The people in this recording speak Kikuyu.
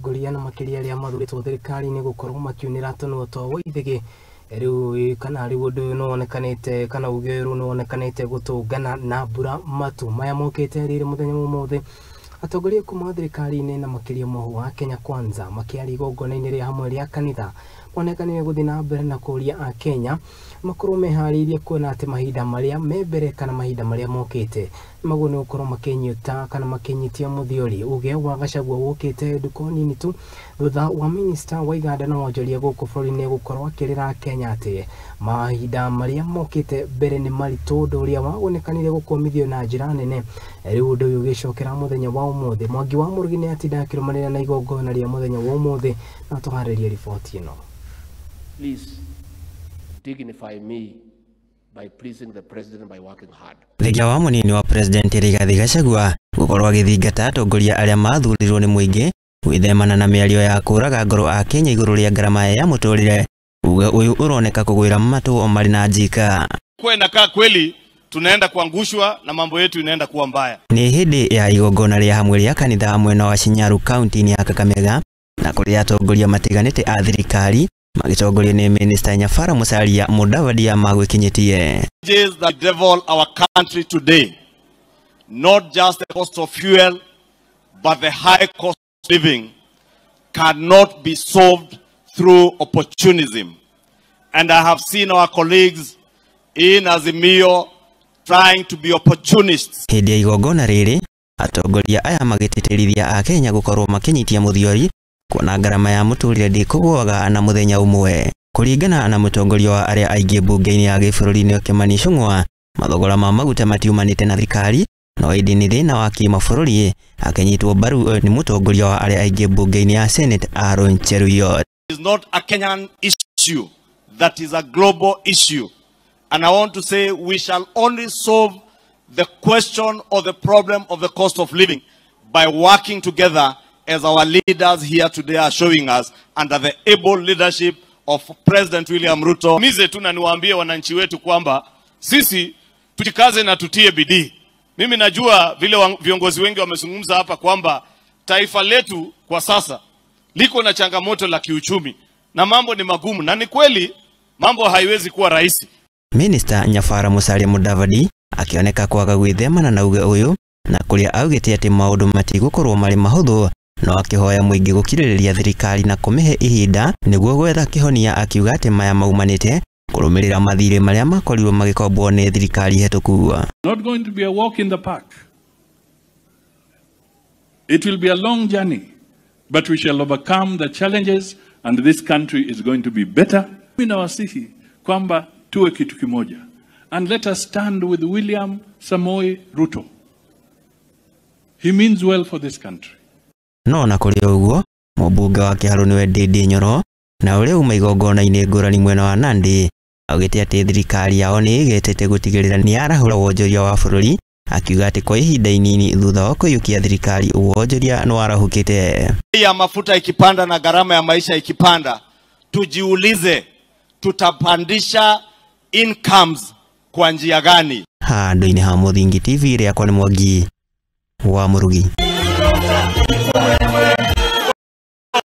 Atongoria na makĩria arĩa mathurĩtwo thirikari-inĩ gũkorwo makiunĩra tũnua twa Waithĩgĩ rĩu kana rĩu ũndũ ũyũ nĩwonekanĩte kana uge ũyũ nĩwonekanĩte gũtũngana na mbura matu maya mokĩte rĩrĩ mũthenya wa ũmũthĩ. Atongoria kuma thirikari-inĩ na makĩria mũhu wa Kenya Kwanza makĩaria igongona-inĩ rĩa hamwe rĩa kanitha monekanire gũthiĩ na mbere na kũria Akenya makorwo meharĩirie kuona atĩ mahinda marĩa me mbere kana mahinda marĩa mokĩte maguo nĩ gũkorwo makĩnyita kana makĩnyitia mũthiori uge wa Gachagua wũkĩte ndukũ nini tu thutha wa minista wa iganda na wonjoria gũkũ bũrũri-inĩ gũkorwo akĩrĩra Akenya atĩ mahinda marĩa mokĩte mbere nĩ maritũ, ũndũ ũrĩa waonekanire gũkũmithio na njĩra nene. Rĩu ũndũ ũyũ ũgĩcokera mũthenya wa ũmũthĩ. Mwangi wa Mũrugi nĩ atinda akĩrũmanĩrĩra na igongona rĩa mũthenya wa ũmũthĩ na tũharĩrie riboti ĩno. Please dignify me by pleasing the president by working hard. Thengia wa mũnini wa president Rigathi Gachagua gũkorwo agĩthingata atongoria arĩa mathurirwo nĩ mũingĩ gwĩthemana na mĩario ya kũraga ngoro a Kenya igũrũ rĩa ngarama ya mũtũrĩre. Uge ũyũ ũroneka kũgwĩra matũ marĩ na njika. Kwa inakaa kweli tunaenda kuangushwa na mambo yetu inaenda kuwa mbaya. Nĩ hĩndĩ ya igongona rĩa hamwe rĩa kanitha mwena wa Shinyaru kaunti-inĩ ya Kakamega na kũrĩa atongoria matiganĩte a thirikari magitongorio nĩ Minister Nyabara Musalia Mudavadi magwĩkinyĩtie. That devil our country today, not just the cost of fuel but the high cost of living, cannot be solved through opportunism. And I have seen our colleagues in Azimio trying to be opportunists. Hĩndĩ ya igongona rĩrĩ atongoria aya magĩtĩtĩrithia Akenya gũkorwo makĩnyitia mũthiori kuona ngarama ya mũtũrĩre ndĩkũgũaga na mũthenya ũmwe. Kũringana na mũtongoria wa arĩa aingĩ mbunge-inĩ ya gĩbũrũri-inĩ Kimani Ichung'wa, mathogora ma maguta matiumanĩte na thirikari no ĩndĩ nĩ thĩna wa kĩmabũrũri. Akĩnyitwo mbaru nĩ mũtongoria wa arĩa aingĩ mbunge-inĩ ya Senate Aaron Cheruiyot. It is not a Kenyan issue, that is a global issue. And I want to say we shall only solve the question or the problem of the cost of living by working together as our leaders here today are showing us under the able leadership of President William Ruto. Mize tu na niwaambie wananchi wetu kwamba sisi tujikaze na tutie bidii. Mimi najua vile viongozi wengi wamezungumza hapa kwamba taifa letu kwa sasa liko na changamoto la kiuchumi na mambo ni magumu, na ni kweli mambo haiwezi kuwa rahisi. Minister Nyabara Musalia Mudavadi akioneka kwaga gwĩthemana na uge ũyũ na kũrĩa augĩte atĩ maũndũ matigũkorwo marĩ mahũthũ no akĩhoya mũingĩ gũkirĩrĩria thirikari na kũmĩhe ihinda nĩguo gwetha kĩhonia, akiuga atĩ maya maumanĩte kũrũmĩrĩra mathirĩ marĩa makorirwo magĩkombwo nĩ thirikari hetũku. Not going to be a walk in the park. It will be a long journey, but we shall overcome the challenges and this country is going to be better. Mimi nawasihi kwamba tuwe kitu kimoja and let us stand with William Samoei Ruto. He means well for this country. No na kũrĩ ũguo mũmbunge wa Kĩharũ nĩwe Ndindi Nyoro na ũrĩa uma igongona-inĩ ngũrani mwena wa Nandi augĩte atĩ thirikari yao nĩ ĩgetete gũtigĩrĩra nĩ yarahũra wonjoria wa bũrũri, akiuga atĩ kwa ihinda inini thutha wa kũiyũkia thirikari wonjoria nĩ warahũkĩte. Ya mafuta ikipanda na gharama ya maisha ikipanda, tujiulize tutapandisha incomes kwa njia gani? Handũ-inĩ ha Mũthingi TV rĩakwa nĩ Mwangi wa Mũrugi.